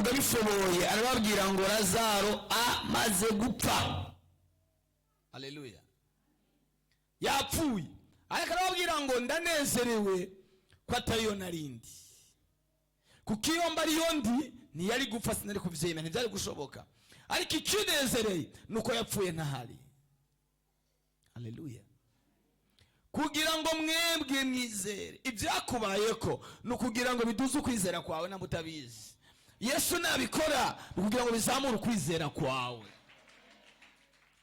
Abivuga bifoboye, arababwira ngo Lazaro amaze gupfa. Haleluya! Yapfuye, ariko arababwira ngo ndanezerewe ko atariyo narindi, kuko iyo mba ariyo ndi ntiyari gupfa, sinari kubyemera, ntibyari gushoboka. Ariko ikinezereye ni uko yapfuye ntahari. Haleluya! Kugira ngo mwebwe mwizere. Ibyakubayeko ni ukugira ngo biduze ukwizera kwawe. Namba utabizi, Yesu nabikora ni ukugira ngo bizamure ukwizera kwawe.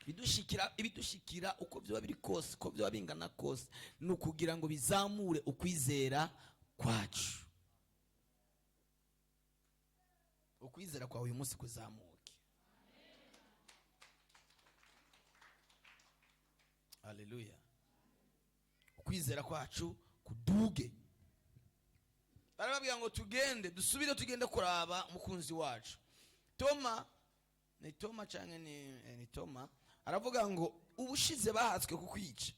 Ibidushikira uko byaba biri kose, uko byaba bingana kose, ni ukugira ngo bizamure ukwizera kwacu. Ukwizera kwawe uyu munsi kuzamuke. Haleluya! Ukwizera kwacu kuduge. Barababwira ngo tugende, dusubire, tugende kuraba umukunzi wacu. Toma, ni Toma cyangwa ni Toma, aravuga ngo ubushize bahatswe kukwica.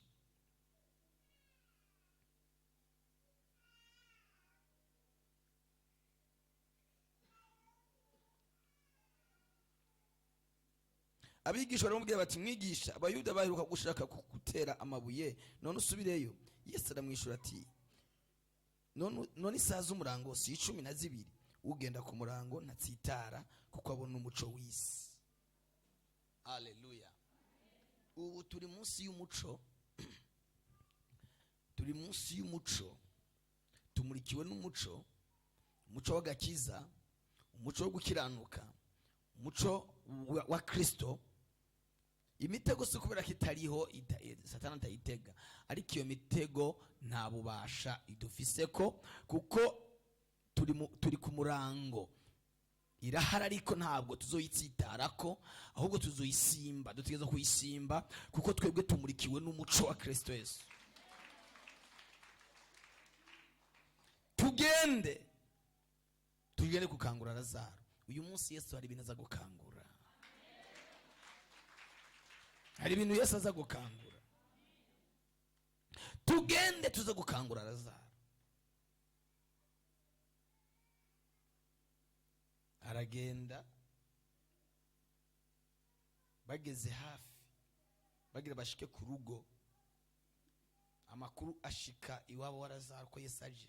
Abigisha baramubwira bati: "Mwigisha, Abayuda baheruka gushaka kugutera amabuye, none usubireyo?" Yesu aramwishyura ati: "None isaha z'umurango si 12? Ugenda ku murango ntatsitara, kuko abona umuco w'isi." Aleluya! Ubu turi munsi y'umuco, turi munsi y'umuco, tumurikiwe n'umuco, umuco w'agakiza, umuco wo gukiranuka, umuco wa Kristo. Imitego si kubera ko itariho, Satani atayitega, ariko iyo mitego nta bubasha idufise ko, kuko turi ku murango. Irahari, ariko ntabwo tuzoyitsitara ko, ahubwo tuzoyisimba. Dutegereza kuyisimba kuko twebwe tumurikiwe n'umuco wa Kristo Yesu. Tugende, tugende gukangura Lazaro. Uyu munsi Yesu hari ibintu aza gukangura, hari ibintu Yesu aza gukangura. Tugende tuze gukangura Lazaro. Aragenda, bageze hafi, bagira bashike ku rugo, amakuru ashika iwabo wa Lazaro ko Yesu aje.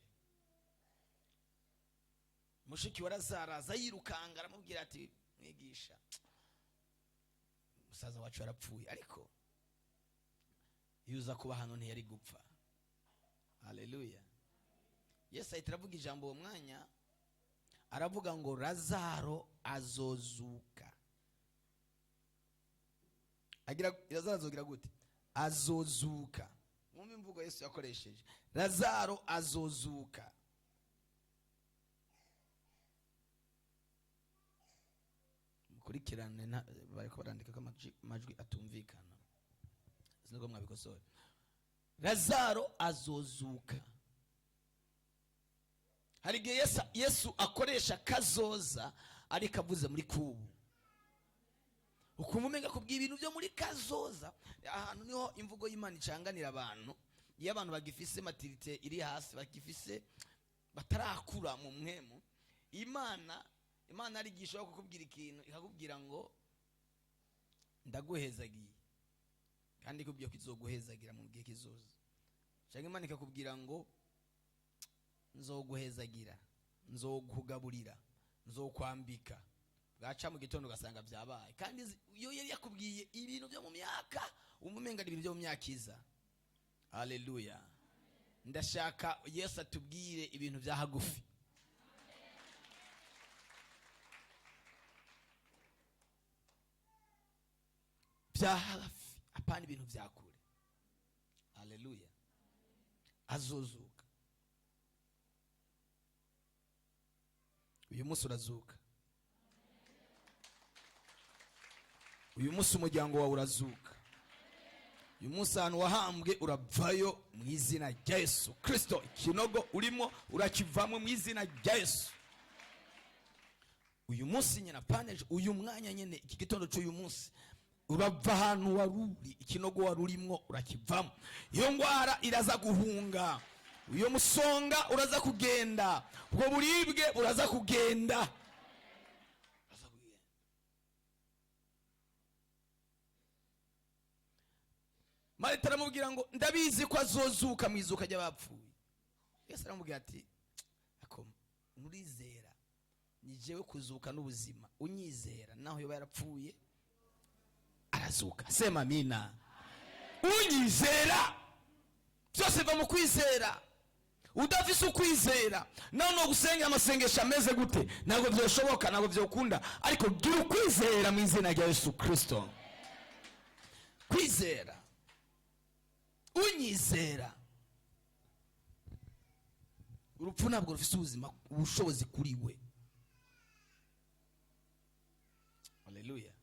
Mushiki wa Lazaro aza yirukanga, aramubwira ati: "Mwigisha, musaza wacu yarapfuye, ariko iyo uza kuba hano ntiyari gupfa." Haleluya! Yesu ahita aravuga ijambo uwo mwanya, aravuga ngo Lazaro azozuka. Agira Lazaro azogira gute? Azozuka. Mwumve imvugo Yesu yakoresheje: Lazaro azozuka. Mukurikirane, bariko barandika ko amajwi atumvikana, sinubwo mwabikosora. Lazaro azozuka. Hari igihe Yesu akoresha kazoza ariko avuze muri kubu, ukumva umenga kubwira ibintu byo muri kazoza. Ahantu niho imvugo y'Imana icanganira abantu. Iyo abantu bagifise maturité iri hasi, bagifise batarakura mu mwemu, Imana hari igihe ishobora kukubwira ikintu, ikakubwira ngo ndaguhezagiye, kandi ikubwiye ko izoguhezagira mu gihe kizoza. Cyangwa Imana ikakubwira ngo nzoguhezagira, nzokugaburira, nzokwambika, bwaca mu gitondo ugasanga byabaye. Kandi iyo yari yakubwiye ibintu byo mu myaka, wumva umenga ni ibintu byo mu myaka iza. Haleluya! Ndashaka Yesu atubwire ibintu bya hagufi, bya hafi, apana ibintu bya kure. Haleluya! Azozuka. Uyu munsi urazuka. Uyu munsi umuryango wawe urazuka. Uyu munsi ahantu wahambwe uravayo mu izina rya Yesu Kirisito. Ikinogo urimo urakivamo mu izina rya Yesu. Uyu munsi nyine, apaneje uyu mwanya nyine, iki gitondo cy'uyu munsi, urava ahantu wari uri. Ikinogo wari urimo urakivamo. Iyo ndwara iraza guhunga, uyo musonga uraza kugenda, ubwo buribwe buraza kugenda. Marita aramubwira ngo ndabizi ko azozuka mu izuka ry'abapfuye. Yesu aramubwira ati ako nurizera, ni jewe kuzuka n'ubuzima, unyizera naho yoba yarapfuye arazuka. Sema amina. Unyizera, byose biva mu kwizera. Udafise ukwizera, nawe no gusenga amasengesho ameze gute, ntabwo byoshoboka, ntabwo byokunda. Ariko gira ukwizera mu izina rya Yesu Kirisito. Kwizera, unyizera, urupfu ntabwo rufise ubuzima, ubushobozi kuri we. Haleluya.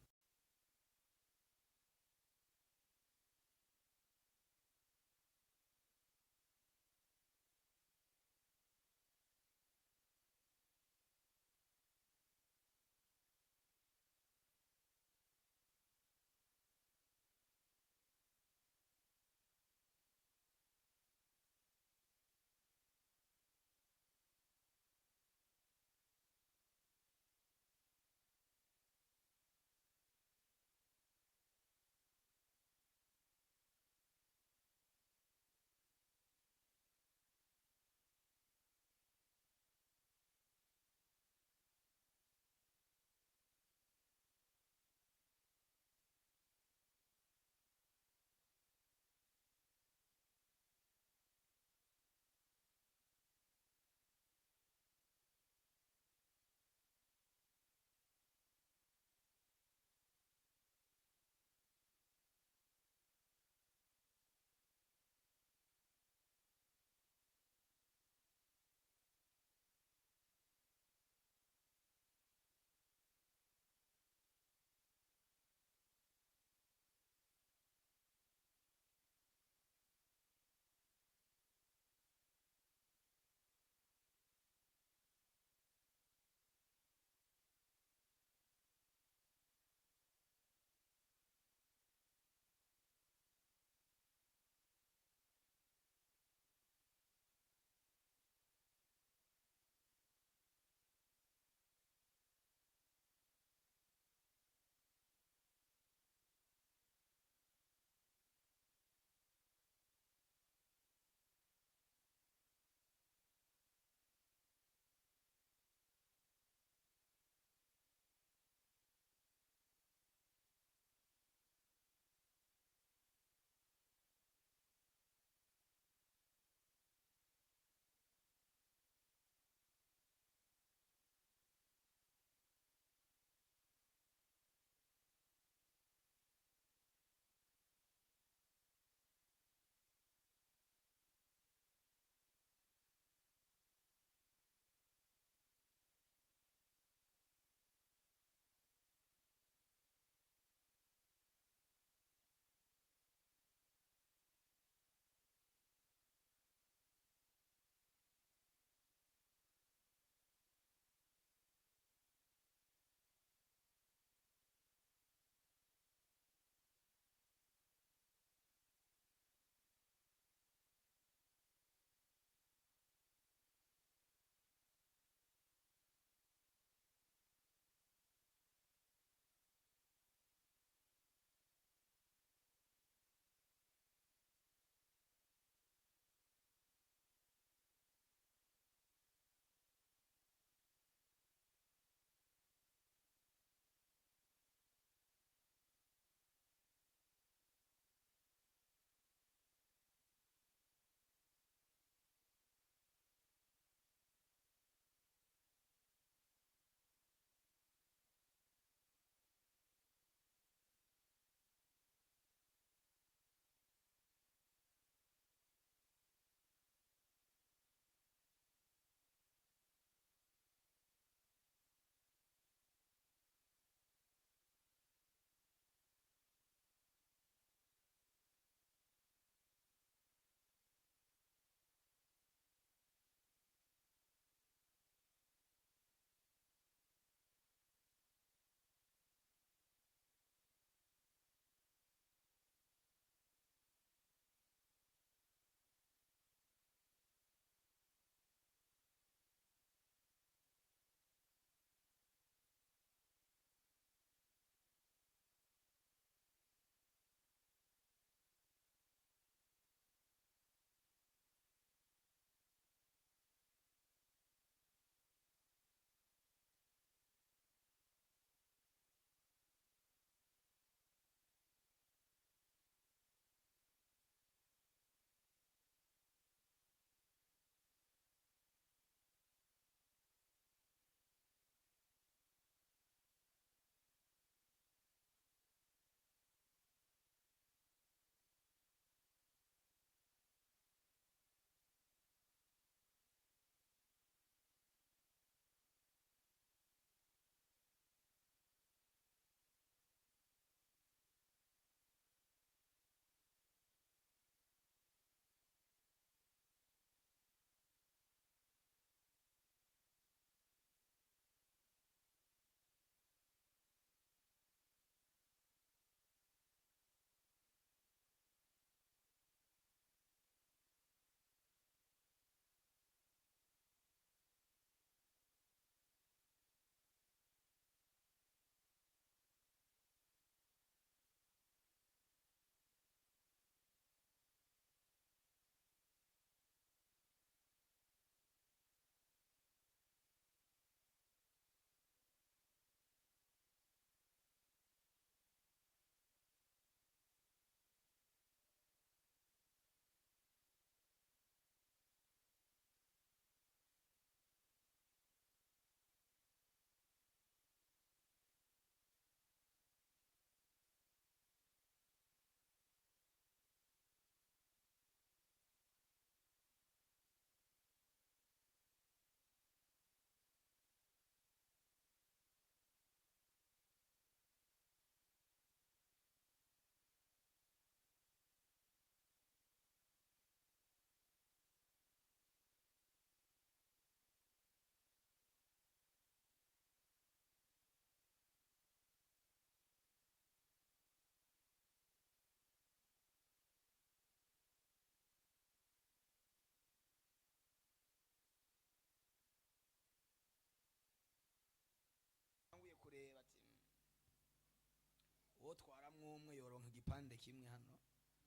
Umwe umwe yoronka igipande kimwe hano,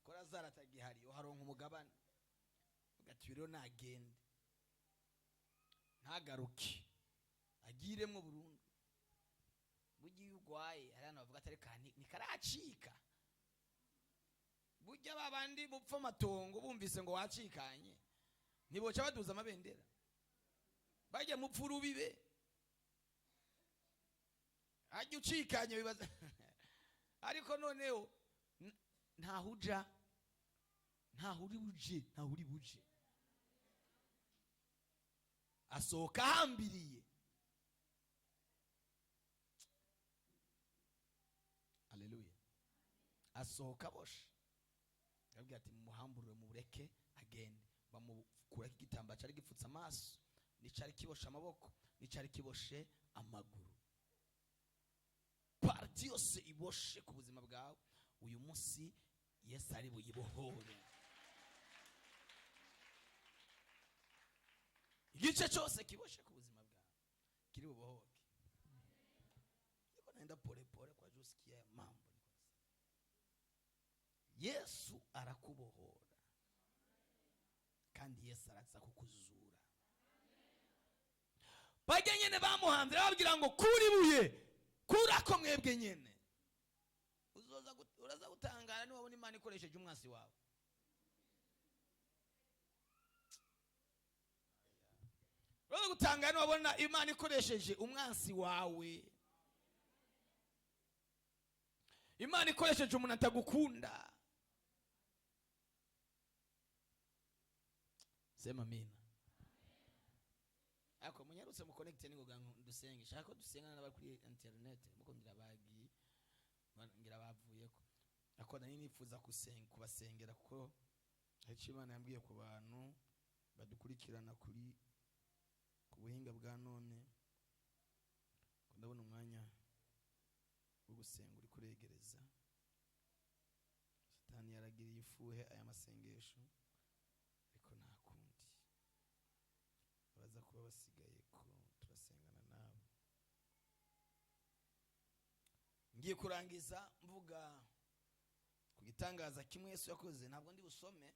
ko Lazaro atagihari, yoharonka umugabane. Ugati rero nagende ntagaruke, agiremwo burundu. Burya iyo urwaye, hari abantu bavuga ati reka ntikaracika. Burya ba bandi bupfa amatongo bumvise ngo wacikanye, ntiboca baduza amabendera bajya mupfa urubibe. Hajya ucikanye bibaza, ariko noneho ntaho uja, ntaho uri buje, ntaho uri buje. Asohoka ahambiriye. Haleluya. Asohoka aboshe. Arabwira ati mumuhamburure, mureke agende. Bamukurako igitambaro cyari gipfutse amaso, n'icyari kiboshe amaboko, n'icyari kiboshe amaguru. Partie yose iboshe ku buzima bwawe, uyu munsi Yesu ari buyibohore. Igice cyose kiboshe ku buzima bwawe kiri bubohoke. Niko naenda pole pole kwa juu, sikia mambo niko nasema. Yesu arakubohora kandi Yesu araza kukuzura. Bajya nyene bamuhanze bababwira ngo kuri buye kurako mwebwe nyene. Uraza gutangara niwabona Imana ikoresheje umwasi wawe. Uraza gutangara niwabona Imana ikoresheje umwansi wawe. Imana ikoresheje umuntu atagukunda. Sema amina. Ako munyarutse mu connect ningoga dusenge. Shaka ko dusengana n'abari kuri internet, muko ngira bagiye, ngira bavuyeko. Ako nari nifuza kubasengera kuko icyo Imana yambwiye ku bantu badukurikirana kuri ku buhinga bwa none, ko ndabona umwanya wo gusenga uri kuregereza. Satani yaragiriye ifuhe aya masengesho, ariko nta kundi, abaza kuba basigaye ko turasengana nabo. Ngiye kurangiza mvuga ku gitangaza kimwe Yesu yakoze, ntabwo ndi busome.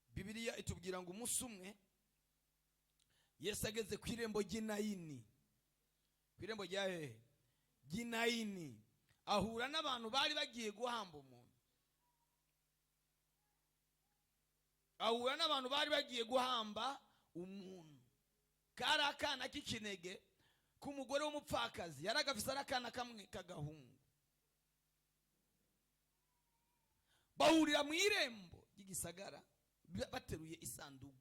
Bibiliya itubwira ngo umunsi umwe Yesu ageze ku irembo ry'Inayini, ku irembo rya hehe? Ry'Inayini, ahura n'abantu bari bagiye guhamba umuntu. Ahura n'abantu bari bagiye guhamba umuntu. Kari akana k'ikinege k'umugore w'umupfakazi, yari agafise ari akana kamwe k'agahungu. Bahurira mu irembo ry'igisagara bateruye isanduku.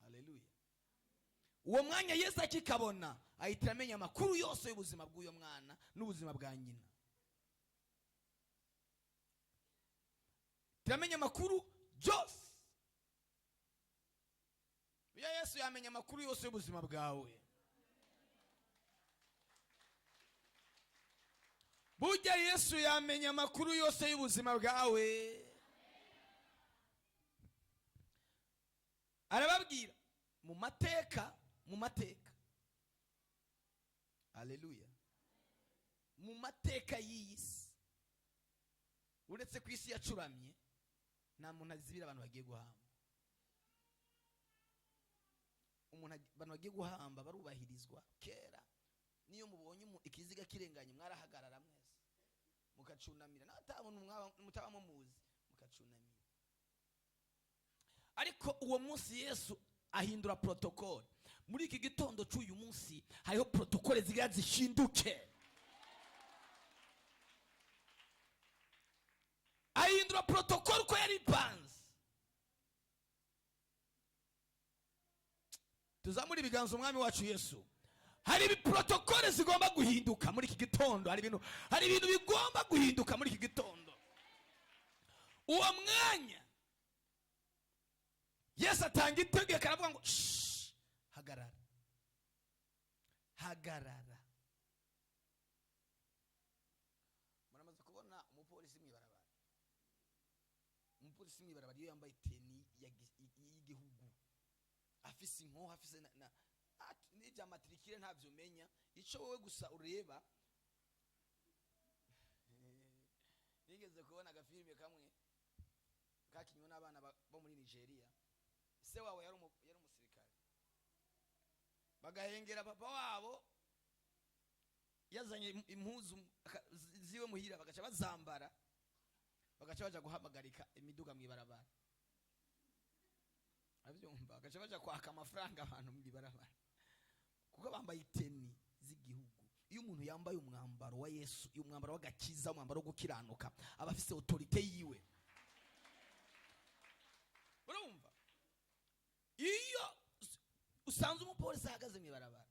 Haleluya. Uwo mwanya Yesu akikabona ahita amenya amakuru yose y'ubuzima bw'uyo mwana n'ubuzima bwa nyina. Turamenya amakuru yose. Iyo Yesu yamenya amakuru yose y'ubuzima bwawe. Burya Yesu yamenya amakuru yose y'ubuzima bwawe. Arababwira mu mateka, mu mateka. Haleluya. Mu mateka y'iyi si, uretse ku isi yacuramye, nta muntu azibira abantu bagiye guhamba. Umuntu abantu bagiye guhamba barubahirizwa kera. Niyo mubonye ikiziga kirenganye mwarahagarara mwese mukacunamira, natabona mutaba mumuzi mukacunamira. Ariko uwo munsi Yesu ahindura protocole. Muri iki gitondo cy'uyu munsi hariho protocole zigira zishinduke. Ahindura protocole uko yari ipanze. Tuzamure ibiganza umwami wacu Yesu. Hari protocole zigomba guhinduka muri iki gitondo. Hari ibintu bigomba guhinduka muri iki gitondo. Uwo mwanya Yesu atanga itegeko aravuga ngo shh, hagarara, hagarara. Muramaze kubona umupolisi mwibarabara. Umupolisi mwibarabara iyo yambaye teni y'igihugu, afise inkoho, afise na n'ibya matricule ntavyo umenya. Ico wowe gusa ureba Nigeze kubona agafilime kamwe kakinywe n'abana bo muri Nigeria. Se wabo yari umusirikare, bagahengera papa wabo yazanye impuzu ziwe muhira, bagaca bazambara, bagaca baja guhamagarika imiduga mw'ibarabara. Abyumva, bagaca baja kwaka amafaranga abantu mw'ibarabara kuko bambaye iteni z'igihugu. Iyo umuntu yambaye umwambaro wa Yesu, iyo umwambaro w'agakiza, umwambaro wo gukiranuka, aba afise autorité yiwe. Urumva, iyo usanze umupolisi ahagaze mw'ibarabara,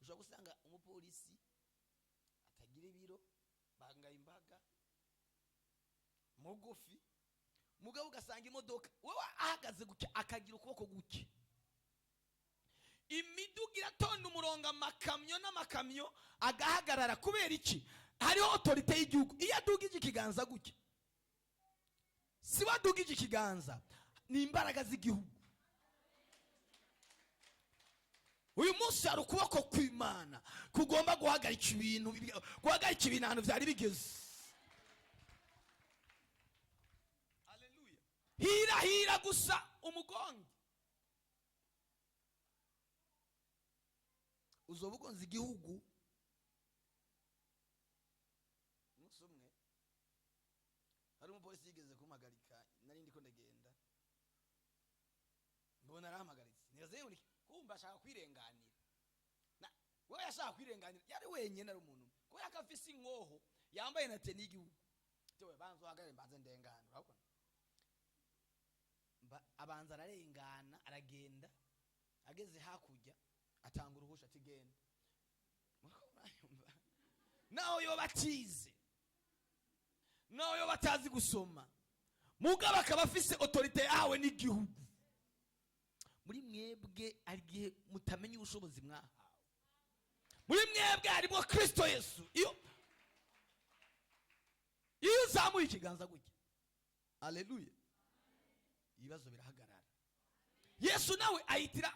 ushobora gusanga umupolisi atagira ibiro, bangaye imbaga, mugufi, mugabo ugasanga imodoka wowe ahagaze gutya, akagira ukuboko guke, imiduga iratonda umurongo, amakamyo n'amakamyo agahagarara. Kubera iki? Hariho autorité y'igihugu. Iyo adugije ikiganza gutya, si we adugije ikiganza, ni imbaraga z'igihugu. Uyu munsi hari ukuboko kw'Imana kugomba guhagarika ibintu, guhagarika ibintu ahantu byari bigeze. Haleluya! Hira hira gusa umugongo uzoba ugonze igihugu. Umunsi umwe hari umupolisi yigeze kumpagarika, nari ndiko ndagenda, mbona arampagaritse, nibaza yewe kumva ashaka kwirenganira. We yashaka kwirenganira, yari wenyine, ari umuntu umwe, kubera ko afise inkoho, yambaye na teni y'igihugu. Tewe banza uhagarare mbanze ndengana. Urabona, abanza ararengana, aragenda, ageze hakurya atanga uruhusha ati genda. Naho yoba atize, naho yoba atazi gusoma, mugabo akaba afise autorité yahawe n'igihugu. Muri mwebwe hari igihe mutamenya ubushobozi mwahawe. Muri mwebwe harimo Kristo Yesu. Iyo uzamuye ikiganza gutya, haleluya, ibibazo birahagarara. Yesu nawe ahitira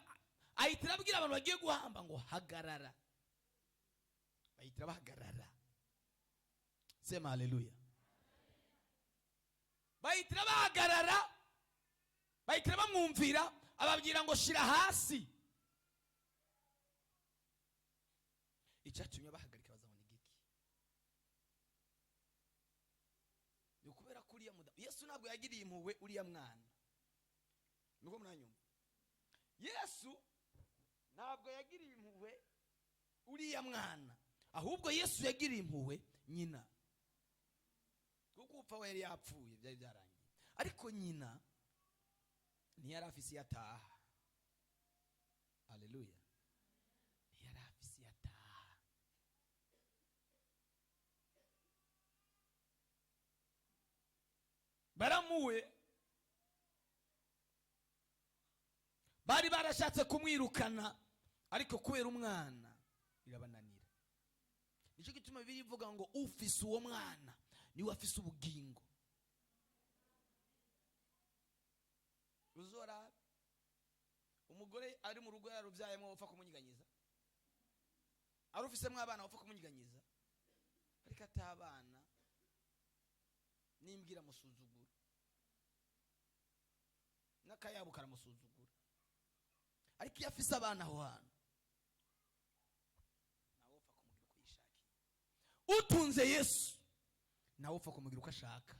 abwira abantu bagiye guhamba ngo hagarara, bahitira bahagarara. Sema haleluya. Bahitira bahagarara, bahitira bamwumvira, ababwira ngo shira hasi. Icyatumye bahagarika bazabona igiki? Ni ukubera ko uriya mudamu Yesu ntabwo yagiriye impuhwe uriya mwana. Niko muranyumva? Yesu ntabwo yagiriye impuhwe uriya mwana, ahubwo Yesu yagiriye impuhwe nyina, kuko upfa we yari yapfuye, byari byarangiye. Ariko nyina ntiyari afise iyo ataha. Haleluya, ntiyari afise iyo ataha. Baramuwe bari barashatse kumwirukana, ariko kubera umwana birabananira. Nicyo gituma Bibiliya ivuga ngo ufise uwo mwana niwe afise ubugingo. Uzora umugore ari mu rugo yarubyayemo upfa kumunyiganyiza, arufisemo abana upfa kumunyiganyiza, ariko atabana nimbwira amusuzugura, n'akayabo karamusuzugura. Ariko iyo afise abana aho hantu nawe upfa kumugira uko yishakiye. Utunze Yesu nawe upfa kumugira uko ashaka.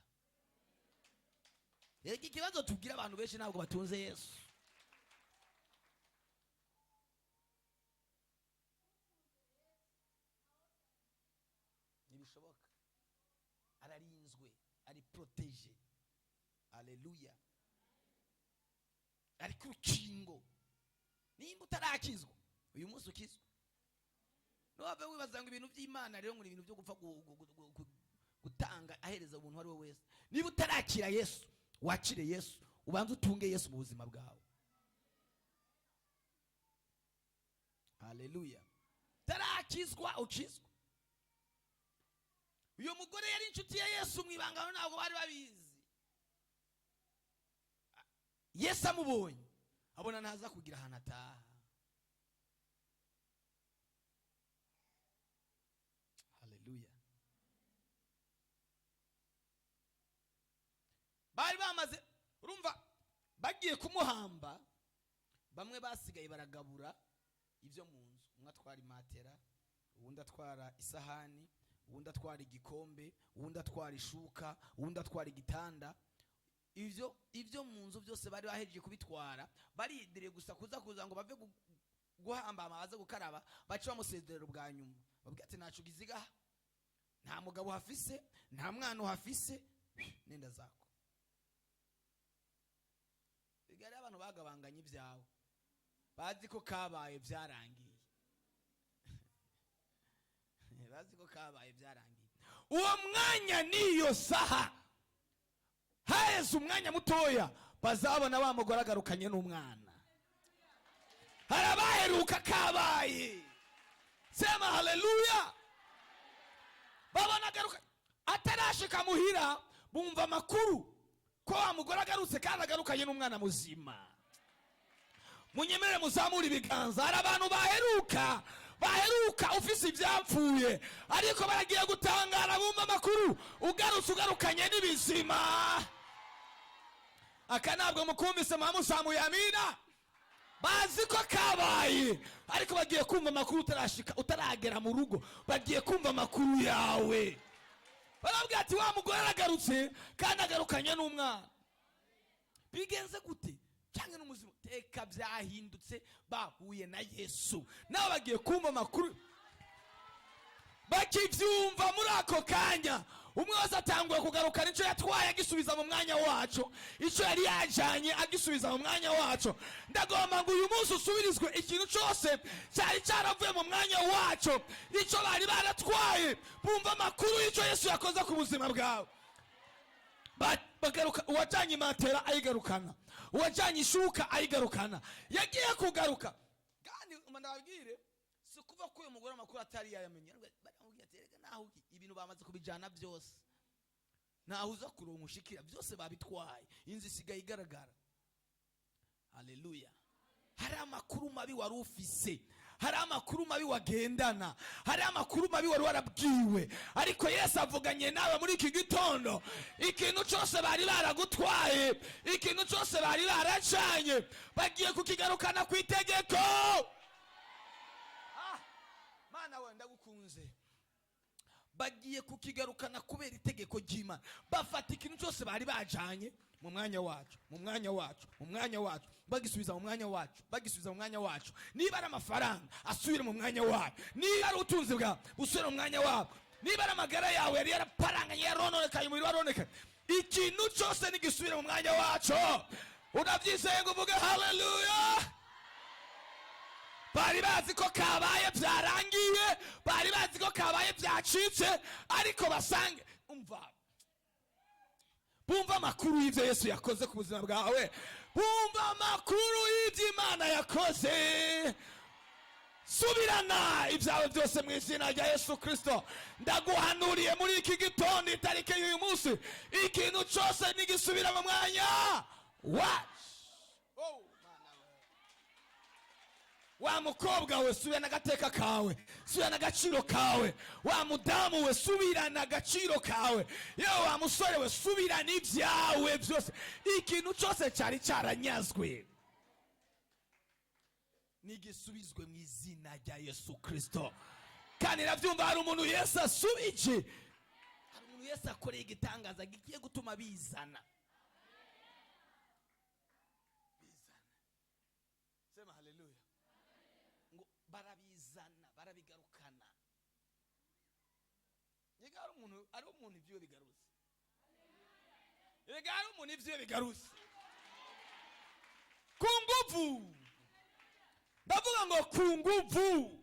Reka ikibazo tubwira abantu benshi, ntabwo batunze Yesu. Ntibishoboka, ararinzwe, ari protege. Haleluya, ari ku rukingo. Nimba utarakizwa uyu munsi ukizwa, ntiwave wibaza ngo ibintu by'Imana rero ngo ni ibintu byo gupfa gutanga ahereza umuntu uwo ari we wese. Niba utarakira Yesu, wakire Yesu, ubanze utunge Yesu mu buzima bwawe. Haleluya, utarakizwa ukizwa. Uyu mugore yari inshuti ya Yesu mu ibanga, ntabwo bari babizi. Yesu amubonye abona ntaza kugira ahantu ataha. Haleluya. Bari bamaze, urumva, bagiye kumuhamba, bamwe basigaye baragabura ibyo mu nzu. Umwe atwara imatera, uwundi atwara isahani, uwundi atwara igikombe, uwundi atwara ishuka, uwundi atwara igitanda. Ibyo mu nzu byose bari bahejeje kubitwara, barindiriye gusa kuza ngo bave guhamba, baze gukaraba, bace bamusezerera ubwa nyuma. Babwira ati: "Ntaco ugiziga, nta mugabo uhafise, nta mwana uhafise, nenda zako." Bigari abantu bagabanganye ibyawe, bazi ko kabaye byarangiye, bazi ko kabaye byarangiye. Uwo mwanya n'iyo saha, haheze umwanya mutoya, bazabona wa mugore agarukanye n'umwana. Hari abaheruka kabaye, sema haleluya. Babona agaruka, atarashika muhira bumva amakuru ko wa mugore agarutse kandi agarukanye n'umwana muzima. Munyemerere muzamure ibiganza. Hari abantu baheruka ufise ibyapfuye, ariko baragiye gutangara bumva amakuru ugarutse, ugarukanye n'ibizima. Aka ntabwo mukumvise, muzamuye amina. Bazi ko kabaye, ariko bagiye kumva amakuru utarashika, utaragera mu rugo. Bagiye kumva amakuru yawe, barabwira ati: "Wa mugore aragarutse kandi agarukanye n'umwana." Bigenze gute? Cyangwa n'umuzima teka byahindutse, bahuye na Yesu, nabo bagiye kumva amakuru. Bakibyumva muri ako kanya, umwe wese atanguye kugarukana icyo yatwaye, agisubiza mu mwanya wacu, icyo yari yajyanye agisubiza mu mwanya wacu. Ndagomba ngo uyu munsi usubirizwe ikintu cyose cyari cyaravuye mu mwanya wacu, icyo bari baratwaye. Bumva amakuru y'icyo Yesu yakoze ku buzima bwawe. Bagaruka, uwajyanye imatera ayigarukana, uwajyanye ishuka ayigarukana. Yagiye kugaruka kandi ndababwire, si kuva ko uyu mugore amakuru atari yayamenye. Baramubwira ati: "Erega naho ibintu bamaze kubijyana byose, ntaho uza kuronka ushikira, byose babitwaye, inzu isigaye igaragara." Haleluya! Hari amakuru mabi wari ufise, hari amakuru mabi wagendana, hari amakuru mabi wari warabwiwe, ariko Yesu avuganye nawe muri iki gitondo. Ikintu cyose bari baragutwaye, ikintu cyose bari baracanye, bagiye kukigarukana ku itegeko. Ah, Mana we, ndagukunze. Bagiye kukigarukana kubera itegeko ry'Imana. Bafata ikintu cyose bari bajanye mu mwanya wacu, mu mwanya wacu, mu mwanya wacu, bagisubiza mu mwanya wacu, bagisubiza mu mwanya wacu. Niba ari amafaranga, asubire mu mwanya wayo. Niba ari ubutunzi bwawe, busubire mu mwanya wabwo. Niba ari amagara yawe yari yaraparanganye, yarononekaye, umubiri waronekaye, ikintu cyose nigisubire mu mwanya wacu. Unabyizeye ngo uvuge haleluya. Bari bazi ko kabaye byarangiye, bari bazi ko kabaye byacitse, ariko basange, umva, bumva amakuru y'ibyo Yesu yakoze ku buzima bwawe, bumva amakuru y'ibyo Imana yakoze. Subirana ibyawe byose mu izina rya Yesu Kirisito. Ndaguhanuriye muri iki gitondo, itariki y'uyu munsi, ikintu cyose nigisubira mu mwanya wacu. Oh, Mana we. Wa mukobwa we, subirana agateka kawe, subirana agaciro kawe. Wa mudamu we, subirana agaciro kawe. Yewe wa musore we, subirana ibyawe byose. Ikintu cyose cyari cyaranyazwe nigisubizwe mu izina rya Yesu Kirisito. Kandi nabyumva, hari umuntu Yesu asubije, hari umuntu Yesu akoreye igitangaza gigiye gutuma bizana, bizana. Sema haleluya. Ngo barabizana, barabigarukana. Yega hari umuntu ibyiwe bigarutse. Yega hari umuntu ibyiwe bigarutse ku nguvu. Ndavuga ngo ku nguvu,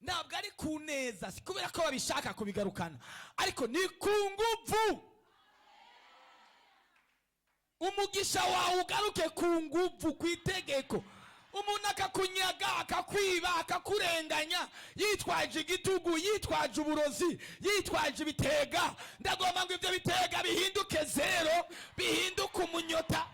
ntabwo ari ku neza, si kubera ko babishaka kubigarukana, ariko ni ku nguvu. Umugisha wawe ugaruke ku nguvu, ku itegeko. Umuntu akakunyaga, akakwiba, akakurenganya, yitwaje igitugu, yitwaje uburozi, yitwaje ibitega. Ndagomba ngo ibyo bitega bihinduke zero, bihinduke umunyota.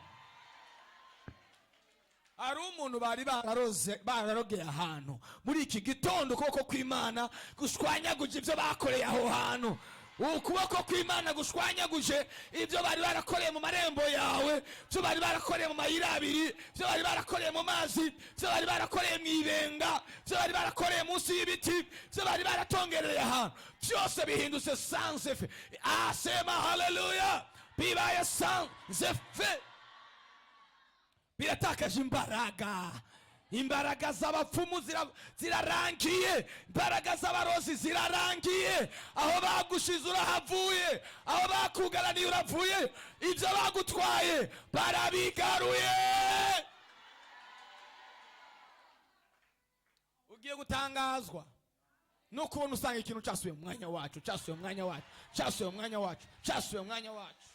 Hari umuntu bari bararoze, bararogeye ahantu. Muri iki gitondo ukuboko kw'Imana gushwanyaguje ibyo bakoreye aho hantu. Ukuboko kw'Imana gushwanyaguje ibyo bari barakoreye mu marembo yawe, ibyo bari barakoreye mu mayira abiri, ibyo bari barakoreye mu mazi, ibyo bari barakoreye mu ibenga, ibyo bari barakoreye munsi y'ibiti, ibyo bari baratongereye ahantu, byose bihindutse sans effet. Asema haleluya! Bibaye sans effet, biratakaje imbaraga. Imbaraga z'abapfumu zirarangiye, imbaraga z'abarozi zirarangiye. Aho bagushize urahavuye, aho bakugaraniye uravuye, ibyo bagutwaye barabigaruye. Ugiye gutangazwa no kubona usanga ikintu cyasubiye mu mwanya wacu, cyasubiye mu mwanya wacu, cyasubiye mu mwanya wacu, cyasubiye mu mwanya wacu.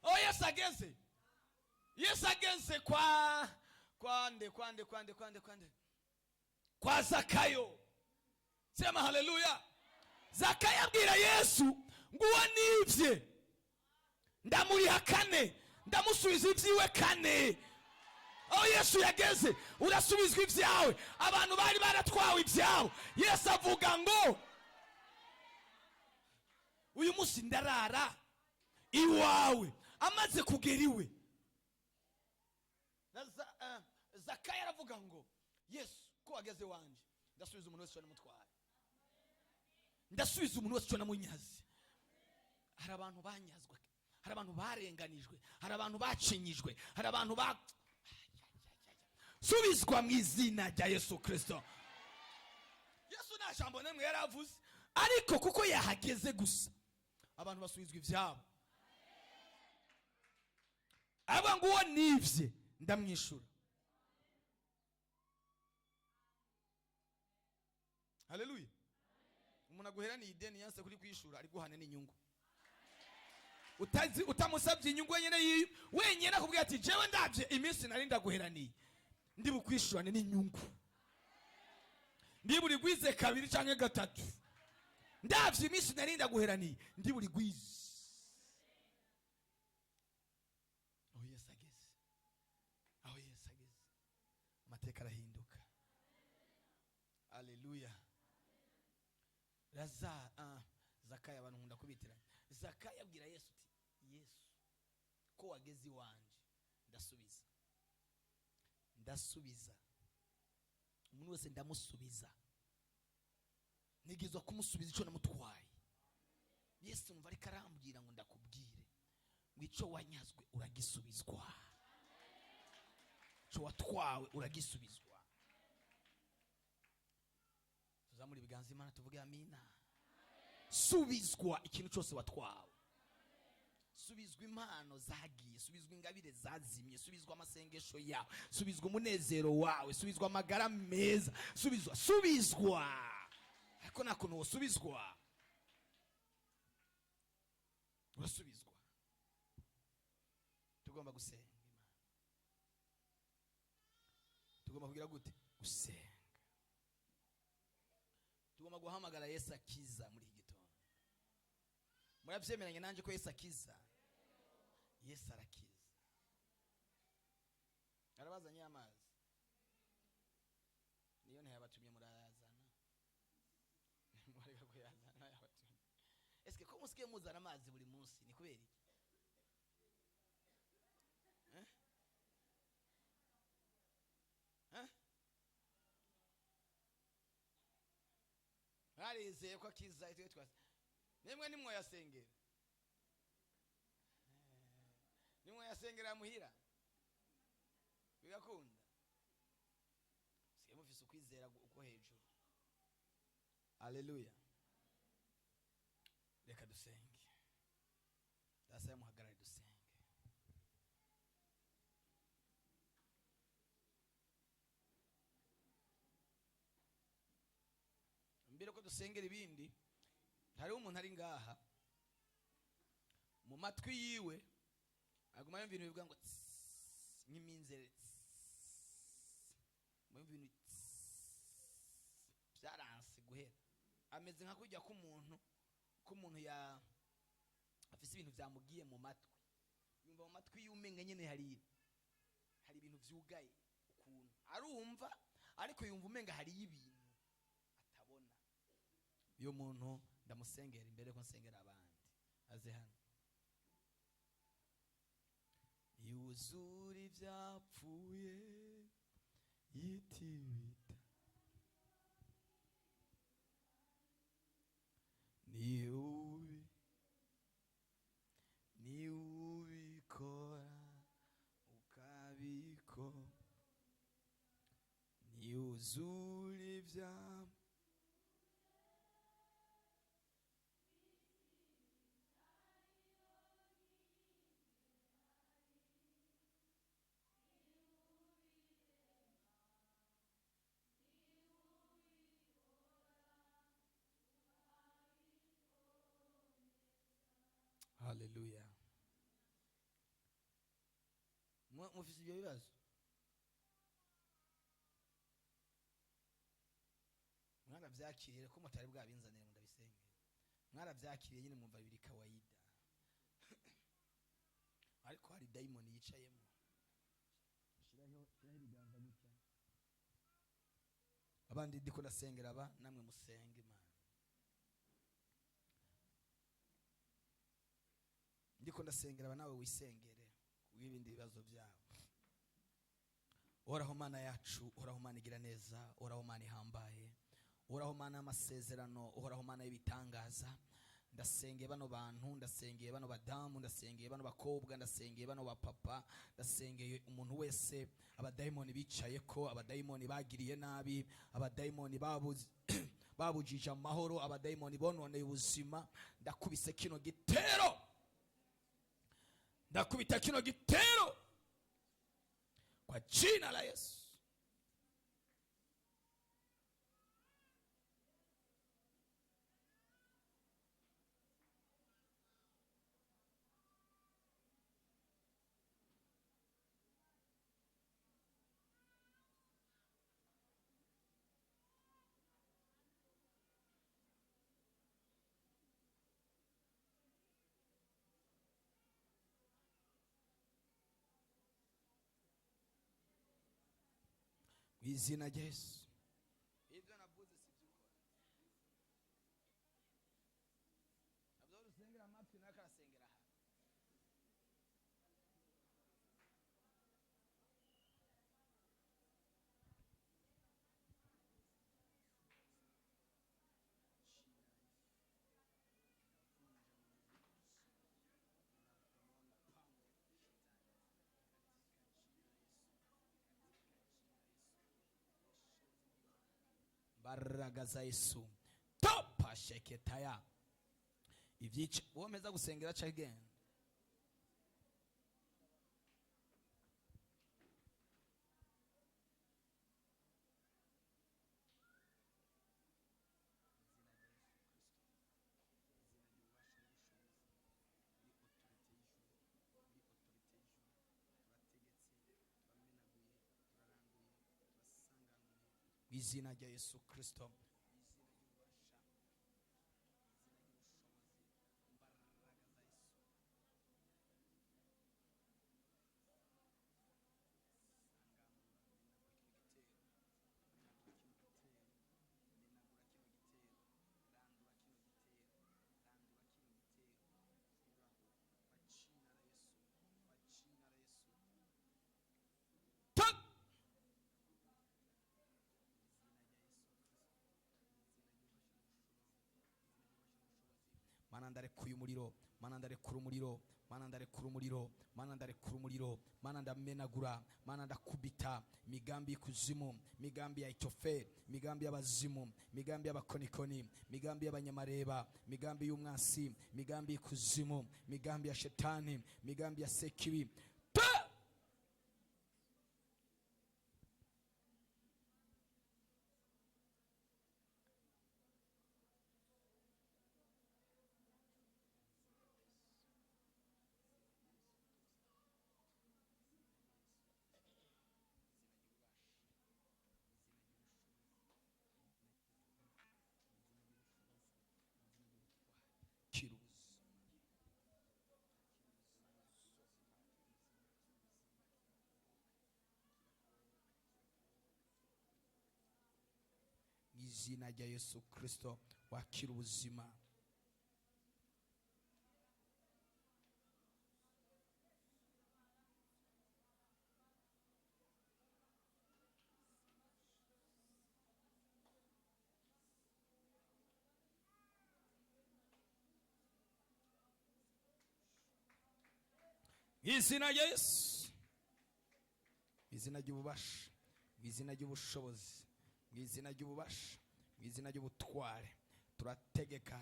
Aho Yesu ageze, Yesu ageze kwa kwande, kwande, kwande, kwande, kwande, kwa Zakayo. Sema haleluya! Zakayo abwira Yesu ngo: "Uwo nibye ndamuriha kane, ndamusubiza ibyiwe kane." Aho Yesu yageze urasubizwa ibyawe. Abantu bari baratwawe ibyabo, Yesu avuga ngo: "Uyu munsi ndarara iwawe." Amaze kugera iwe, Zakayo aravuga ngo: "Yesu, ko wageze wanje, ndasubiza umuntu wese icyo namutwaye, ndasubiza umuntu wese icyo namunyaze." Hari abantu banyazwe, hari abantu barenganijwe, hari abantu bacinyijwe, hari abantu ba subizwa mu izina rya Yesu Kirisito. Yesu nta jambo n'imwe yari avuze, ariko kuko yahageze gusa, abantu basubizwa ibyabo. Avuga ngo: "Uwo nibye ndamwishura." Haleluya! Umuntu aguheraniye ideni yanse kuri kwishura, ari guhana n'inyungu. Utazi, utamusabye inyungu, wenyine wenyine akubwira ati: "Jewe ndabye iminsi nari ndaguheraniye, ndi bukwishurane n'inyungu, ndi burigwize kabiri canke gatatu. Ndavye iminsi nari ndaguheraniye, ndi burigwize." Aho Yesu ageze, aho Yesu ageze, amateka arahinduka. Aleluya! Raza Zakayo, abantu nkunda kubitiranya. Zakayo abwira Yesu uti: "Yesu, ko wageze iwanje, ndasubiza, ndasubiza umuntu wese, ndamusubiza, nigizwa kumusubiza icyo namutwaye." Yesu numva ariko arambwira ngo ndakubwire ngo icyo wanyazwe uragisubizwa, icyo watwawe uragisubizwa. Tuzamure ibiganza Imana, tuvuge amina. Subizwa ikintu cyose watwawe, subizwa impano zagiye, subizwa ingabire zazimye, subizwa amasengesho yawe, subizwa umunezero wawe, subizwa amagara meza, subizwa, subizwa. Ariko nta kuntu wosubizwa, urasubizwa. Tugomba gusenga Imana. Tugomba kugira gute? Gusenga. Tugomba guhamagara Yesu akiza muri iki gitondo. Murabyemeranya nanjye ko Yesu akiza? Yesu arakiza. Arabazanye amazi, niyo ntiyabatumye, murayazana, mureka kuyazana, yabatumye. Ese ko musigaye muzana amazi buri munsi, ni kubera iki? Eh? Eh? Mwarizeye ko akiza? Itwe twase nimwe nimwoyasengera, nimwoyasengera muhira bigakunda. Musigaye mufise ukwizera uko hejuru. Aleluya! Reka dusenge. Dasa, muhagarare dusenge. Mbere ko dusengera ibindi, hariho umuntu ari ngaha, mu matwi yiwe aguma yumva ibintu bivuga ngo tss, nk'iminzere tss. Yumva ibintu tss, byaranse guhera. Ameze nka kujya k'umuntu ya afise ibintu byamugiye mu matwi, yumva mu matwi y'umenga nyene hari ibintu vyugaye ukuntu. Arumva, ariko yumva umenga hariyo ibintu atabona. Uyo muntu Ndamusengera imbere ko nsengera abandi. Aze hano. Yuzura ibyapfuye yitibita, ni ubi ni ubikora ukabiko niyuzura ibya. Haleluya. Mufise ibyo bibazo, mwarabyakiriye ko mutari bwabinzanire ngo ndabisenge. Mwarabyakiriye nyine, mwumva biri kawaida, ariko hari dayimoni yicayemo. Shiraho, shiraho ibiganza gutya. Abandi ndiko ndasengera aba, namwe musenge Imana. Ndiko ndasengera aba, nawe wisengere kubw'ibindi bibazo byabo. Uhoraho Mana yacu, Uhoraho Mana igira neza, Uhoraho Mana ihambaye, Uhoraho Mana y'amasezerano, Uhoraho Mana y'ibitangaza, ndasengeye bano bantu, ndasengeye bano badamu, ndasengeye bano bakobwa, ndasengeye bano bapapa, ndasengeye umuntu wese abadayimoni bicaye ko, abadayimoni bagiriye nabi, abadayimoni babuze babujije amahoro, abadayimoni bononeye ubuzima. Ndakubise kino gitero, ndakubita kino gitero kwa jina la Yesu. Mu izina rya Yesu. Ibyo navuze si byo ukora. Nabyo usengera amatwi, nawe akarasengera aha. Mbaraga za Yesu, topa sheketaya ibyica uwo mpeza gusengera aca agenda. Mu izina rya Yesu Kristo. Tak! Mana, ndarekuye umuriro. Mana, ndarekura umuriro. Mana, ndarekura umuriro. Mana, ndarekura umuriro. Mana, ndamenagura. Mana, ndakubita imigambi y'ikuzimu, imigambi ya itoferi, imigambi y'abazimu, imigambi y'abakonikoni, imigambi y'abanyamareba, imigambi y'umwasi, imigambi y'ikuzimu, imigambi ya shetani, imigambi ya sekibi. Ta! Kira ubuzima. Mu izina rya Yesu Kristo, wakira ubuzima. Izina rya Yesu, izina ry'ububasha, mu izina ry'ubushobozi, mu izina ry'ububasha, mu izina ry'ubutware, turategeka,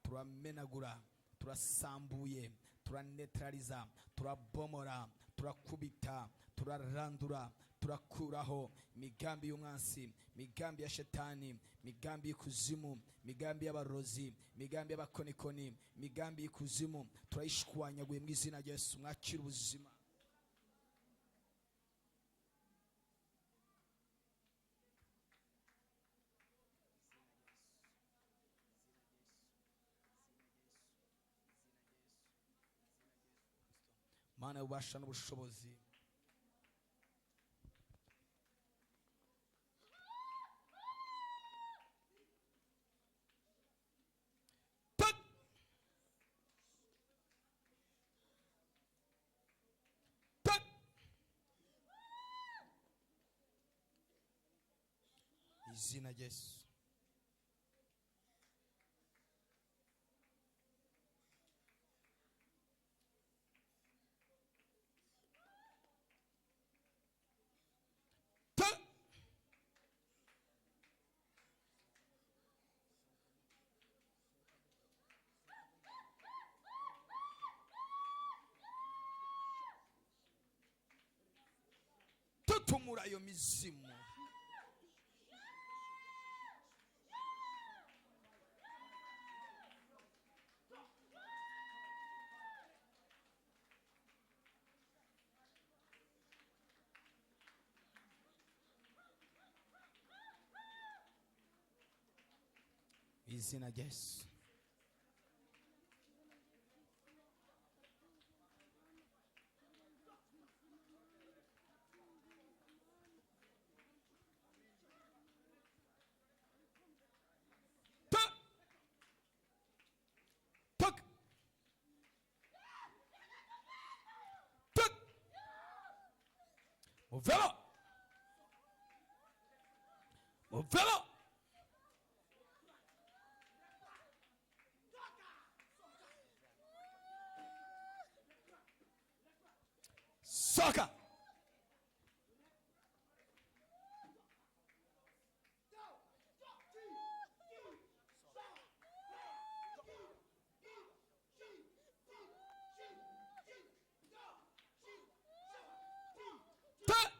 turamenagura, turasambuye, turanetraliza, turabomora, turakubita, turarandura, turakuraho imigambi y'umwansi, imigambi ya shetani, imigambi y'ikuzimu, imigambi y'abarozi, imigambi y'abakonikoni, imigambi y'ikuzimu, turayishwanyaguye mu izina rya Yesu. Mwakira ubuzima. Mana y'ububasha n'ubushobozi, Tak! Tak! Izina rya Yesu. Tak! Tutumura iyo mizimu. Izina rya Yesu. Tak! Tak! Tak! Muvemo! Muvemo! Soka! Ta!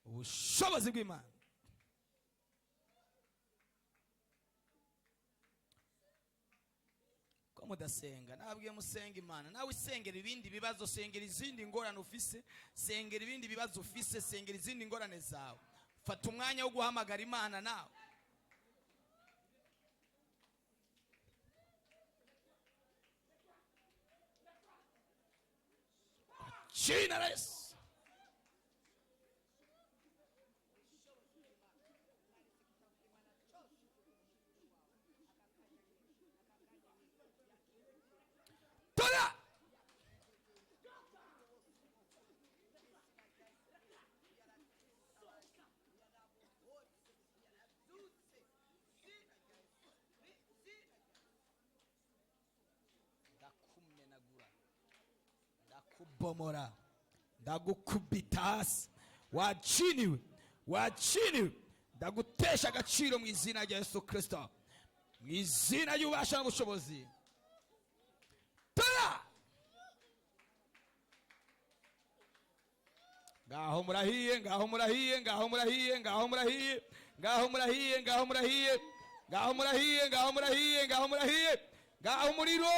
Ubushobozi bw'Imana. Ko mudasenga, nabwiye musenga Imana. Nawe usengera ibindi bibazo, sengera izindi ngorane ufise, sengera ibindi bibazo ufise, sengera izindi ngorane zawe. Fata umwanya wo guhamagara Imana nawe. Jina la Yesu. Tola! Ndakumenagura, ndakubomora, ndagukubita hasi, waciniwe, waciniwe, ndagutesha agaciro mu izina rya Yesu Kristo, mu izina ry'ububasha n'ubushobozi. Tola! Ngaho murahiye, ngaho murahiye, ngaho murahiye, ngaho murahiye, ngaho murahiye, ngaho murahiye, ngaho murahiye, ngaho murahiye, ngaho murahiye, ngaho umuriro.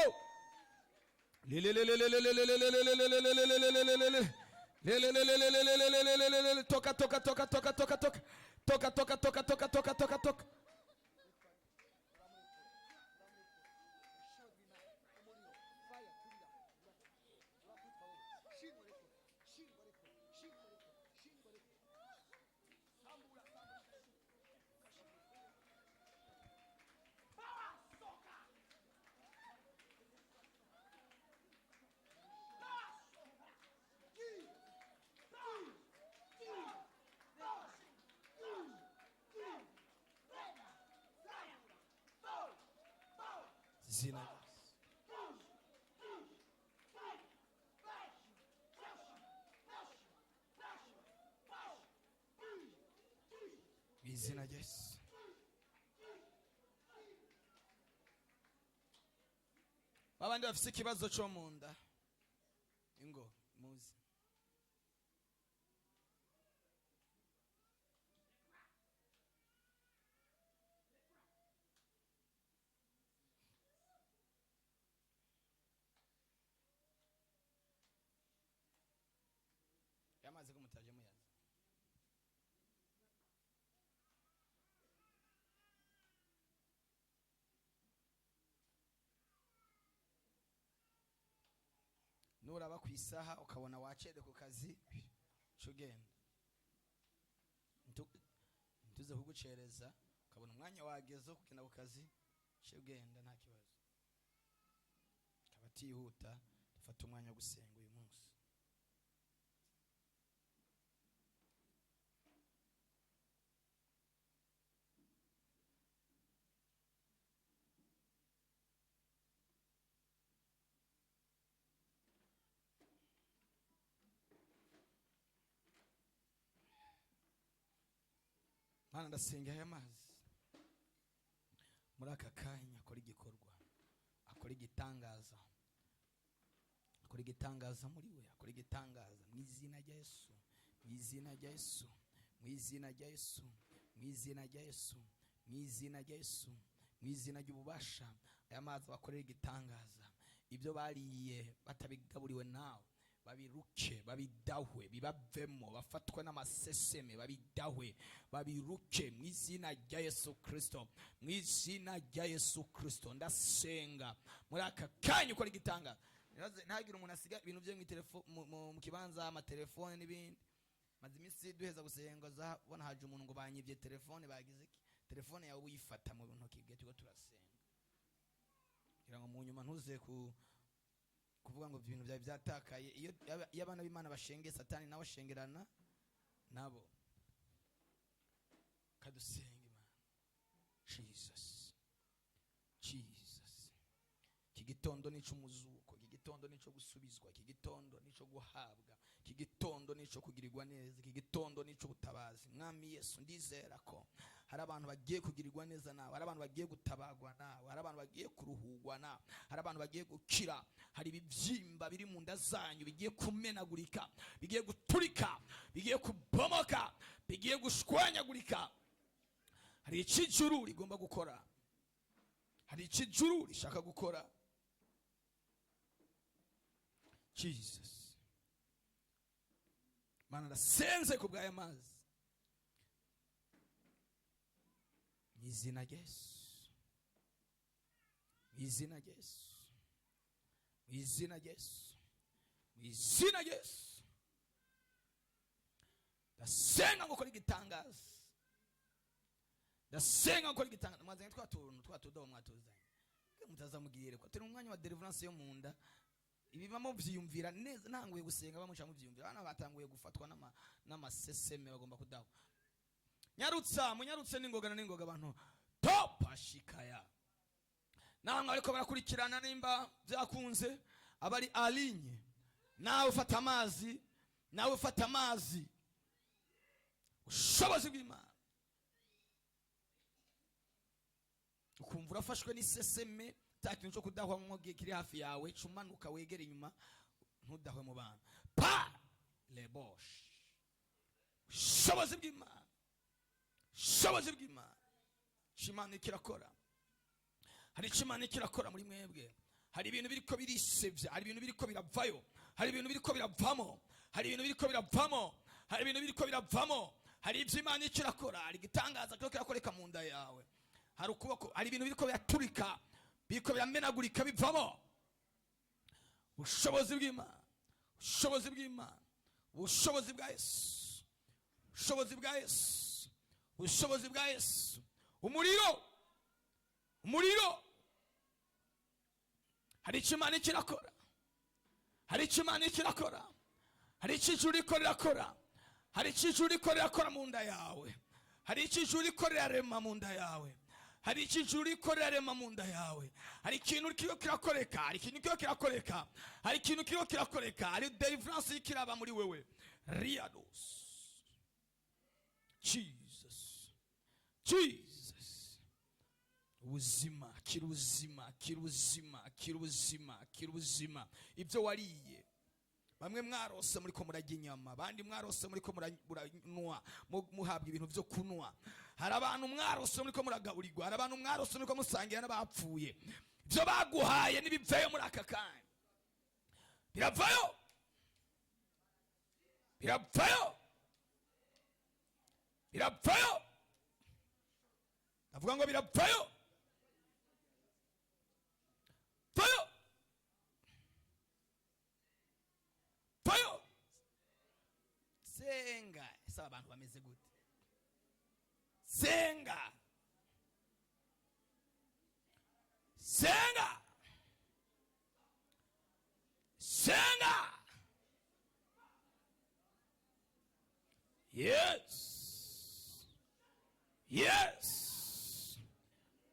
Toka, toka, toka, toka, toka, toka, toka, toka, toka, toka, toka, toka, toka. Izina rya Yesu. Mu izina rya Yesu. Babandi bafise ikibazo cyo mu nda, ingo muzi. Yamaze ko mutaje muyazi. Nuraba ku isaha ukabona wacede ku kazi, ca ugenda. Ntuze kugucereza, ukabona umwanya wageze wo kugenda ku kazi, ca ugenda, nta kibazo. Akaba atihuta, dufate umwanya wo gusenga uyu munsi. Mana, ndasenga aya mazi muri aka kanya akora igikorwa, akora igitangaza, akora igitangaza muri we, akora igitangaza mu izina rya Yesu, mu izina rya Yesu, mu izina rya Yesu, mu izina rya Yesu, mu izina rya Yesu, mu izina ry'ububasha. Aya mazi bakorera igitangaza, ibyo bariye batabigaburiwe nawe babiruke, babidahwe, bibavemo, bafatwe n'amaseseme, babidahwe, babiruke mu izina rya Yesu Kristo, mu izina rya Yesu Kristo. Ndasenga muri aka kanya ukora igitangaza. Ntihagire umuntu asiga ibintu bye mu kibanza, amatelefone n'ibindi. Maze iminsi duheza gusenga, bona haje umuntu ngo banyibye telefone, bagize iki? Telefone yawe uyifata mu ntoki igihe turiko turasenga, kugira ngo mu nyuma ntuze kuvuga ngo ibintu byawe byatakaye. Iyo abana b'Imana bashengeye, Satani nawe ashengerana nabo. Kadusenga Imana. Jesus, Jesus, iki gitondo ni ic'umuzuko, iki gitondo ni ico gusubizwa, iki gitondo ni ico guhabwa, iki gitondo ni ico kugirirwa neza, iki gitondo ni ic'ubutabazi. Mwami Yesu, ndizera ko hari abantu bagiye kugirirwa neza nawe, hari abantu bagiye gutabagwa nawe, hari abantu bagiye kuruhugwa nawe, hari abantu bagiye gukira. Hari ibibyimba biri mu nda zanyu bigiye kumenagurika, bigiye guturika, bigiye kubomoka, bigiye gushwanyagurika. Hari icyo ijuru rigomba gukora, hari icyo ijuru rishaka gukora. Jesus, Mana, ndasenze ku bw'aya mazi mu izina rya Yesu, mu izina rya Yesu, mu izina rya Yesu, mu izina rya Yesu. Ndasenga ngo ukore igitangaza, ndasenga ngo ukore igitangaza. Mwazanye twa tuntu twa tudobo, mwatuzanye, mutazamugirire ko turi mu mwanya wa deliverance yo mu nda. Ibibamo vyiyumvira neza, ntanguye gusenga bamuca muvyiyumvira. Abana batanguye gufatwa n'amaseseme, bagomba kudahwa. Nyarutsa, munyarutse n'ingoga na n'ingoga, abantu top ashikaya. Namwe ariko barakurikirana, nimba byakunze abari alinye, nawe ufata amazi, nawe ufata amazi. Ubushobozi bw'Imana, ukumva urafashwe n'iseseme, cya kintu cyo kudahwa mwo kiri hafi yawe, cumanuka wegere inyuma, ntudahwe mu bantu. Pa lebosh, ubushobozi bw'Imana, ubushobozi bw'Imana. Imana ikirakora, hari icyo Imana ikirakora muri mwebwe. Hari ibintu biriko birisevya, hari ibintu biriko biravayo, hari ibintu biriko biravamo, hari ibintu biriko biravamo, hari ibintu biriko biravamo, hari ibyo Imana ikirakora. Hari igitangaza kiriko kirakoreka mu nda yawe, hari ukuboko, hari ibintu biriko biraturika, biriko biramenagurika, bivamo. Ubushobozi bw'Imana, ubushobozi bw'Imana, ubushobozi bwa Yesu, ubushobozi bwa Yesu, ubushobozi bwa Yesu. Umuriro, umuriro. Hari icyo Imana ikirakora, hari icyo Imana ikirakora, hari icyo ijuru riko rirakora, hari icyo ijuru riko rirakora mu nda yawe, hari icyo ijuru riko rirarema mu nda yawe, Hari icyo uriko rirarema mu nda yawe. Hari ikintu kiriko kirakoreka, hari ikintu kiriko kirakoreka, hari ikintu kiriko kirakoreka, hari deliverance iriko iraba muri wewe. Riados, Jesus, Jesus. Ubuzima, kira ubuzima, kira ubuzima, kira ubuzima, kira ubuzima. Ibyo wariye, bamwe mwarose muriko murarya inyama, abandi mwarose muriko muranywa, muhabwa ibintu byo kunywa. Hari abantu mwarose muriko muragaburirwa, hari abantu mwarose muriko musangira n'abapfuye. Ibyo baguhaye n'ibivayo muri aka kanya, biravayo, biravayo, biravayo. Ndavuga ngo biravayo, vayo, vayo. Senga. Ese aba bantu bameze gute? Senga, senga, senga. Yes, yes.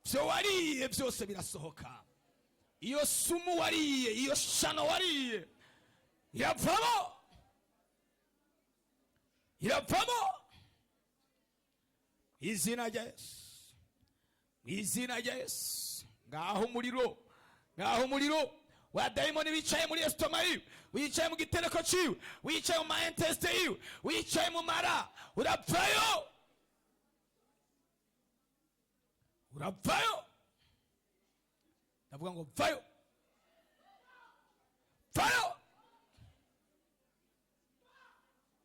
Byo wariye byose birasohoka. Iyo sumu wariye, iyo shano wariye, iravamo, iravamo. Izina rya Yesu, izina rya Yesu. Ngaho umuriro, ngaho umuriro wa dayimoni wicaye muri estomac yiwe, wicaye mu gitereko ciwe, wicaye mu ma intestins yiwe, wicaye mu mara, urapfayo, urapfayo. Ndavuga ngo vayo, vayo,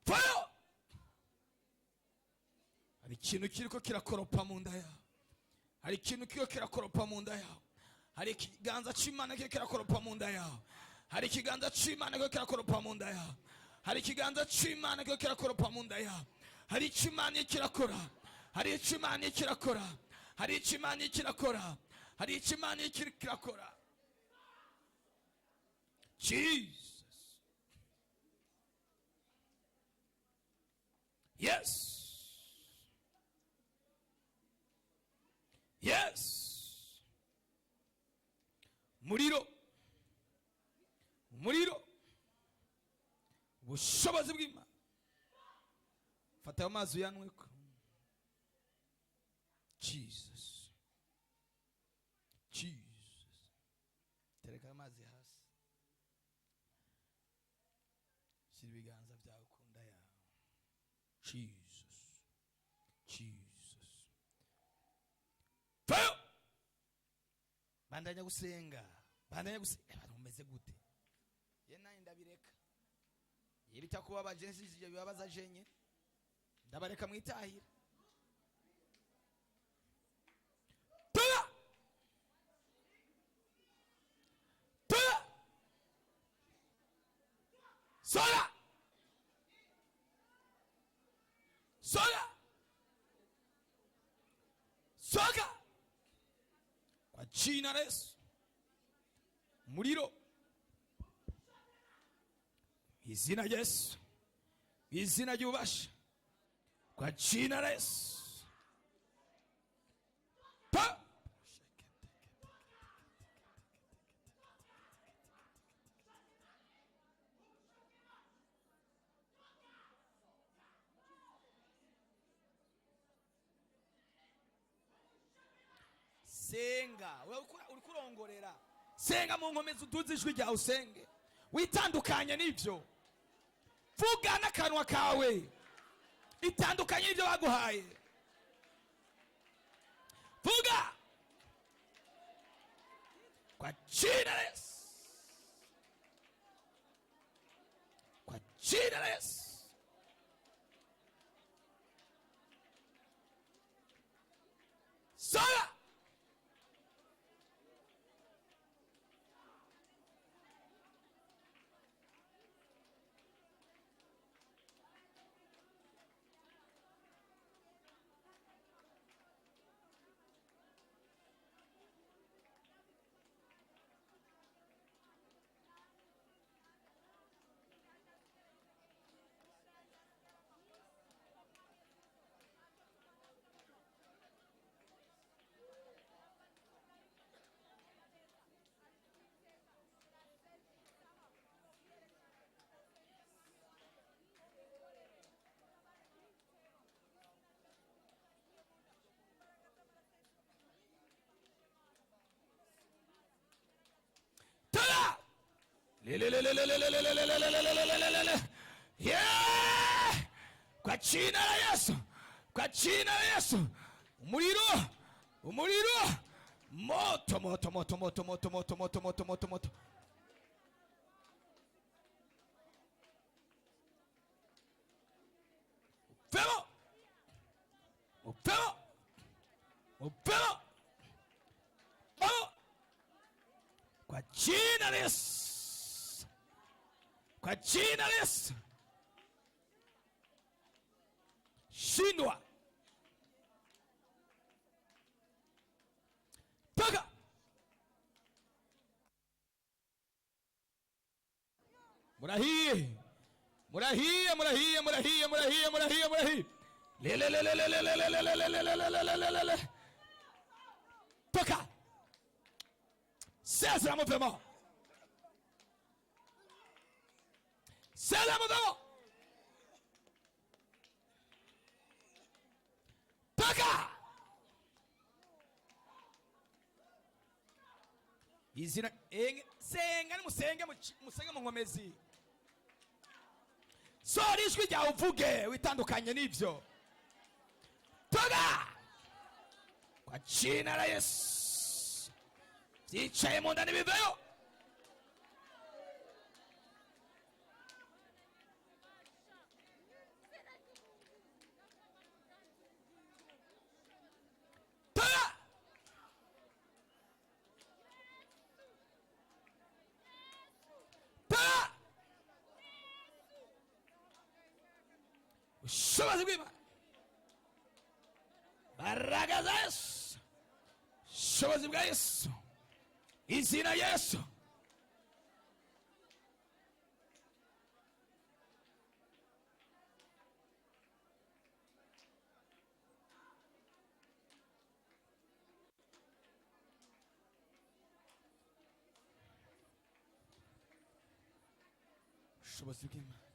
vayo. Hari ikintu kiriko kirakoropa mu nda yawe, hari ikintu kiriko kirakoropa mu nda yawe, hari ikiganza c'Imana kiriko kirakoropa mu nda yawe, hari ikiganza c'Imana kiriko kirakoropa mu nda yawe, hari ikiganza c'Imana kiriko kirakoropa mu nda yawe. Hari icyo Imana kirakora, hari icyo Imana kirakora, hari icyo Imana kirakora, hari icyo Imana kirakora. Jesus, yes, yes. Umuriro, umuriro, ubushobozi bw'Imana. Fata ayo mazi uyanyweko. Jesus, Jesus. Tereka ayo mazi hasi, shyira ibiganza byawe ku nda yawe. Jesus, Jesus. Vayo. Bandanya gusenga, bandanya gusenga. Abantu mumeze gute? Ye naye ndabireka. Iyo bitakubabaje, nsije bibabaza jenye, ndabareka mwitahira. Tuba, tuba, sola, sola, soka kwa jina la Yesu. Muriro, izina rya Yesu, izina ry'ububasha, kwa jina la Yesu. Pa senga. Uriko urongorera, senga mu nkomezi, uduze ijwi ryawe, usenge, witandukanye n'ibyo. Vuga n'akanwa kawe, itandukanye n'ibyo baguhaye. Vuga kwa jina la Yesu, kwa jina la Yesu. Sala. Lelelelelelelelelelelelelelelele. Yeah! Kwa jina la Yesu, kwa jina la Yesu, umuriro, umuriro, moto, moto, moto, moto, moto, moto, moto, moto, moto, moto. Uvemo, uvemo, uvemo, uvemo, kwa jina la Yesu, kwa jina la Yesu, shindwa, toka. Murahiye, murahiye, murahiye, murahiye, murahiye, murahiye, murahiye. Lelelelelelelelelelelelelelelelele. Toka, sezera, muvemo, sezera, muvemo, toka. Izina enge, senga, nimusenge, musenge mu nkomezi. Sora ijwi ryawe, uvuge, witandukanye n'ibyo. Toka kwa jina la Yesu. Byicaye mu nda ntibiveyo. Toka. Toka. Ubushobozi bw'Imana, mbaraga za Yesu, ubushobozi bwa Yesu, izina Yesu. Ubushobozi bw'Imana,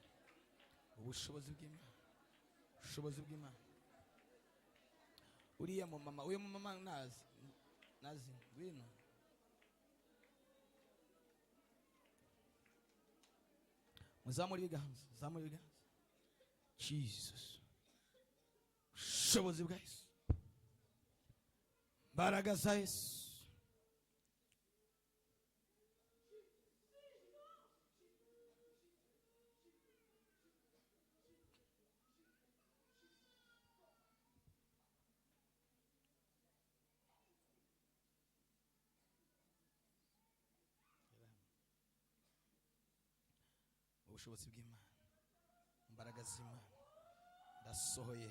ubushobozi bw'Imana, ubushobozi bw'Imana. Uriya mumama, uyu mumama nazi, nazi, ngwino. Muzamure ibiganza, zamura ibiganza. Jesus, ubushobozi bwa Yesu, mbaraga za Yesu. Ubushobozi bw'Imana, imbaraga z'Imana, ndasohoye,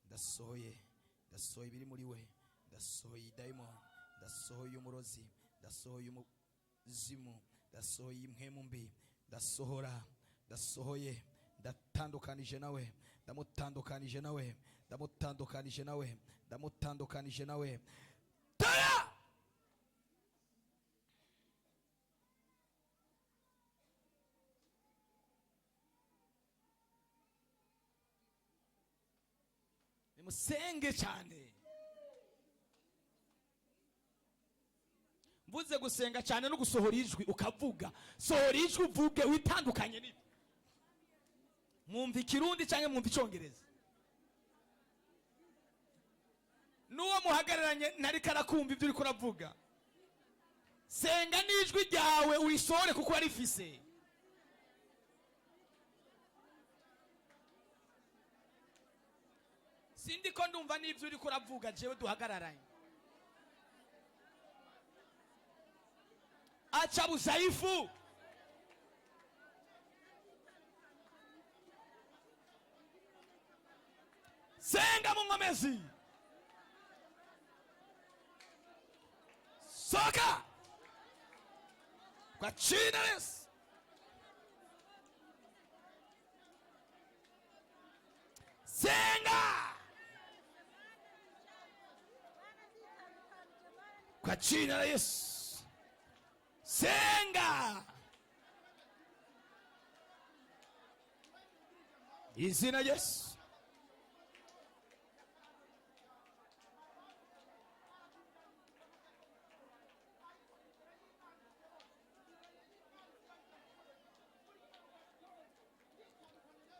ndasohoye, ndasohoye ibiri muri we. Ndasohoye idayimoni, ndasohoye umurozi, ndasohoye umuzimu, ndasohoye impwemu mbi. Ndasohora, ndasohoye, ndatandukanije nawe, ndamutandukanije nawe, ndamutandukanije nawe, ndamutandukanije nawe. Taya. Nimusenge cyane. Mvuze gusenga cyane no gusohora ijwi, ukavuga. Sohora ijwi, uvuge, witandukanye n'ibyo. Mwumva Ikirundi cyangwa mwumva Icyongereza? N'uwo muhagararanye ntariko arakumva ibyo uriko uravuga. Senga n'ijwi ryawe, urisohore kuko warifise. Sindi ko ndumva n'ibyo uriko uravuga. Jewe duhagararanye, acha udhaifu. Senga mu nkomezi. Soka kwa jina la Yesu. Senga kwa jina la Yesu. Senga izina Yesu.